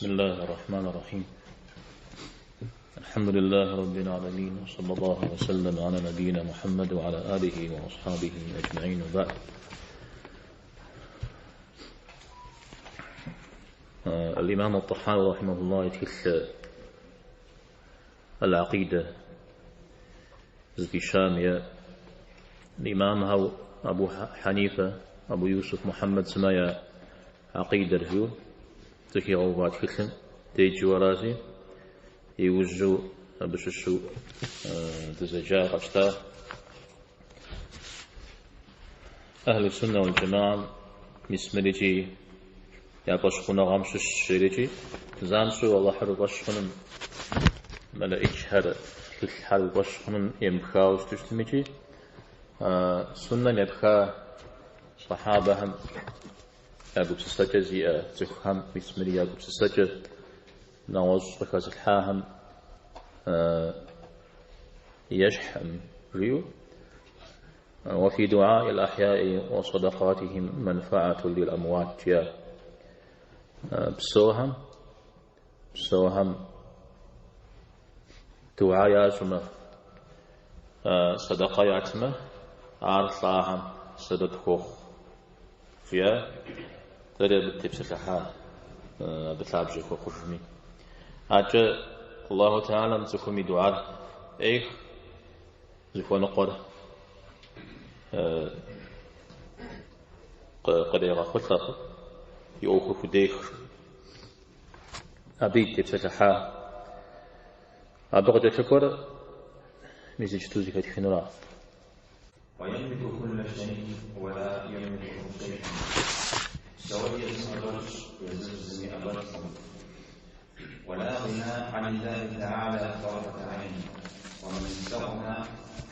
بسم الله الرحمن الرحيم. الحمد لله رب العالمين، وصلى الله وسلم على نبينا محمد وعلى آله وأصحابه أجمعين، وبعد. الإمام الطحاوي رحمه الله и тхылъ العقيدة зыфӏищам е имамхэу Абу Хьэнифэ, Абу Юсуф Мухьэммэд сымэ я акъидэр жиӏэу зэхигъэува тхылъым деджэу аращи, иужьу абы щыщу дызэджа къэтщта أهل السنة والجماعة мис мыр икӏи я фӏэщхъуныгъэм щыщщ икӏи занщӏэу Аллахьыр уи фӏэщ хъуным, мэлэӏичхэр, тхылъхэр уи фӏэщ хъуным емыпхауэ щыту щытым икӏи суннэм епха сахьабэхэм я гупсысэкӏэ зиӏэ цӏыхухэм мис мыри я гупсысэкӏэ нэгъуэщӏ къыхэзылъхьахэм ещхьым жиӏэу. وفي دعاء الأحياء وصدقاتهم منفعة للأموات жиӏа. Псэухэм дугьэ ящӏмэ, сэдэкъэ ятмэ, ар лӏахэм сэбэп хуохъу жиӏа. Дэри абы тепсэлъыхьа, абы лъабжьэ хуэхъужми. Акӏэ Аллаху Теалэм цӏыхум и дугьэр ӏех, зыхуэныкъуэр кърегъэхъулӏэ, и ӏуэхур худех. Абы и тепсэлъыхьа. Абы къыкӏэлъыкӏуэр мис иджыту зэхэтхынура. ويملك كل شيء ولا يملك شيئا. Псори езым ӏэщӏэлъщ, езыр зыми ӏэщӏэлъкъым. ولا غنى عن الله تعالى طرفة عين، ومن استغنى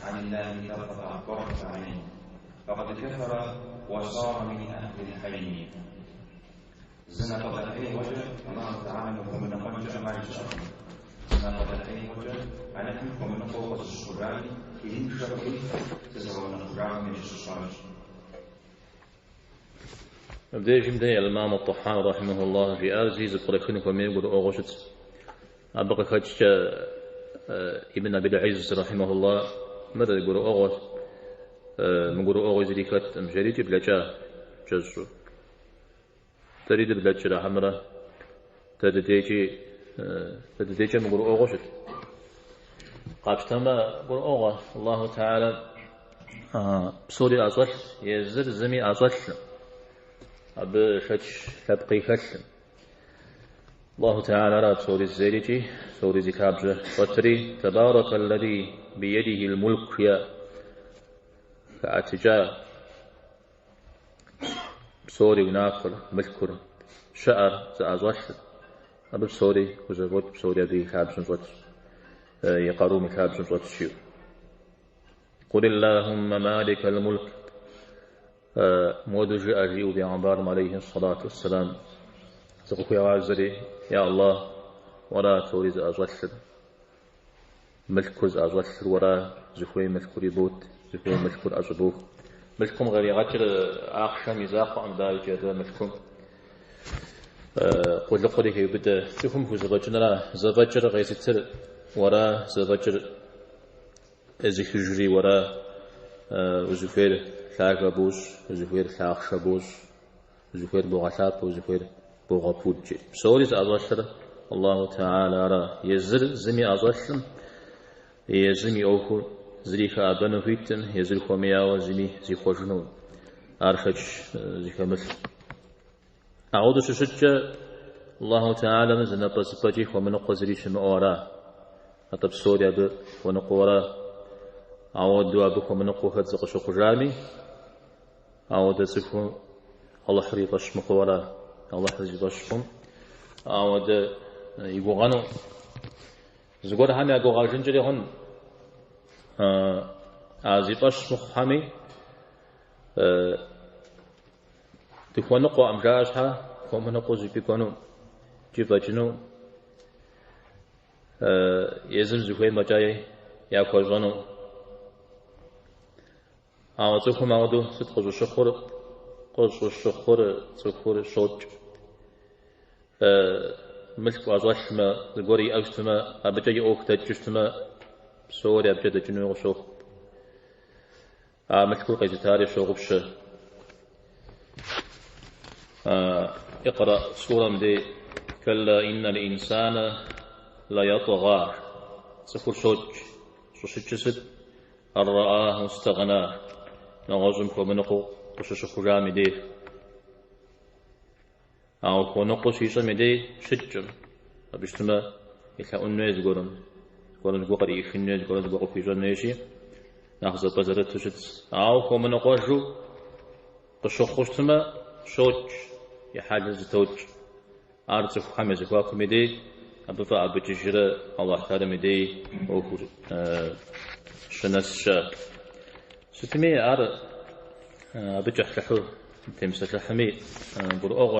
عن الله طرفة عين فقد كفر وصار من أهل الحين. Зы напӏэдэхьеигъуэкӏэ Аллаху Тэхьэлам ухуэмыныкъуэнкӏэ ӏэмал щыӏэкъым. Зы напӏэдэхьеигъуэкӏэ Алыхьым хуэмыныкъуэу къызыщыхъужари диныншэ хъури зызыгъэунэхъужахэм ящыщ. Мыбдежым дэ Имам Тӏэхьауи рахьимэхуллах жиӏар зи зэпкърыхын хуэмей гурыӏуэгъуэ щытщ. Абы къыхэкӏкӏэ Ибн Абил Изз рахьимэхуллах мыр гурыӏуэгъуэщ, мыгурыӏуэгъуи зыри хэткъым жерикӏи блэкӏа кӏэщӏу. Дэри дыблэкӏрэ хьэмэрэ дэ дыдейкӏи дэ дыдейкӏэ мыгурыӏуэгъуэ щыт. Къапщтэмэ, гурыӏуэгъуэ, Аллаху Теала псори ӏэщӏэлъ, езыр зыми ӏэщӏэлъым, абы шэч лъэпкъи хэлъым. Аллаху Теалара псори зейрикӏи, псори зи лъабжьэ щӏэтри, تبارك الذي بيده الملك жиӏэ хэӏэтыкӏа псори унафэр, мылъкур, щыӏэр зыӏэщӏэлъыр, абы псори хузэфӏокӏ, псори абы и лъабжьэм щӏэтщ, и къарум и лъабжьэм щӏэтщ жиӏэу. قل اللهم مالك الملك муэду жыӏэ жиӏэу бегъымбарым алейхи сэлату уэсселам зыкъыхуегъазэри, я Аллах, уэра псори зыӏэщӏэлъыр, мылъкур зыӏэщӏэлъыр уэра, зыхуей мылъкур ибот, зыхуей мылъкур ӏэщӏыбох. Мылъкум къыригъэкӏыр ахъшэм и закъуэкъым, дауикӏи, атӏэ мылъкум къулыкъури хеубыдэ. Цӏыхум хузэфӏэкӏынра, зэфӏэкӏыр къезытыр уэра, зэфӏэкӏыр ӏызыхыжри уэра, узыхуейр лъагэ бощӏ, узыхуейр лъахъшэ бощӏ, узыхуейр богъэлъапӏэ, узыхуейр богъэпуд. Псори зыӏэщӏэлъыр Аллаху Теала ара. Езыр зыми ӏэщӏэлъым, езым и ӏуэхур зыри хэӏэбэну хуитым, езыр хуэмеяуэ зыми зихъуэжыну, ар шэч зыхэмылъ. Ауэдэу щыщыткӏэ Аллаху Теалэм зы напӏэзыпӏэкӏи хуэмыныкъуэ зыри щымыӏэу ара, атӏэ псори абы хуэныкъуэу ара. Ауэдэу абы хуэмыныкъуэу хэт зыкъыщыхъужами, ауэдэ цӏыхум Алыхьыр и фӏэщ мыхъуу ара, Алыхьыр зи фӏэщ хъум, ауэдэ и гугъэну. Зыгуэрхэм я гугъэжынкӏэри хъун, а зи фӏэщ мыхъухэми дыхуэныкъуэкъым жаӏэ щхьэ, хуэмыныкъуэу зыщӏыпӏи кӏуэну, икӏи фӏэкӏыну, езым зыхуейм фӏэкӏа яхуэщӏэну. Ауэ цӏыхум ауэдэу сыт къыщӏыщыхъур? Къыщӏыщыхъур цӏыхур щокӏ. мылъку ӏэщӏэлъмэ, зыгуэр иӏэу щытмэ, абыкӏэ и ӏуэху дэкӏыу щытмэ, псори абыкӏэ дэкӏыну къыщохъу. А мылъкур къезытари щогъупщэ. Икъра сурэм дей кэлла иннал инсана ла ятӏгъа. Цӏыхур щокӏ. Щӏыщыкӏыр сыт? Ан рааху истагъна. Нэгъуэщӏым хуэмыныкъуэу къыщыщыхъужам и дей. Ауэ хуэныкъуэу щищӏэм и дей щыкӏкъым. Абы щытмэ, елъэӏун хуей зыгуэрым, зыгуэрым зыгуэр къриӏыхын хуей, зыгуэрым зыгуэр къыхуищӏэн хуейщи, нэхъ зэпӏэзэрыту щытщ. Ауэ хуэмыныкъуэжу къыщыхъуу щытмэ, щокӏ, и хьэлыр зэтокӏ. Ар цӏыхухэм я зэхуакум и дей, абы фӏэӏэбыкӏыжрэ Аллахь Тэхьэлам и дей ӏуэхур щынэс щыӏэ. Сытми, ар абы кӏыхьлӏыхьу темыпсэлъыхьми гурыӏуэгъуэ.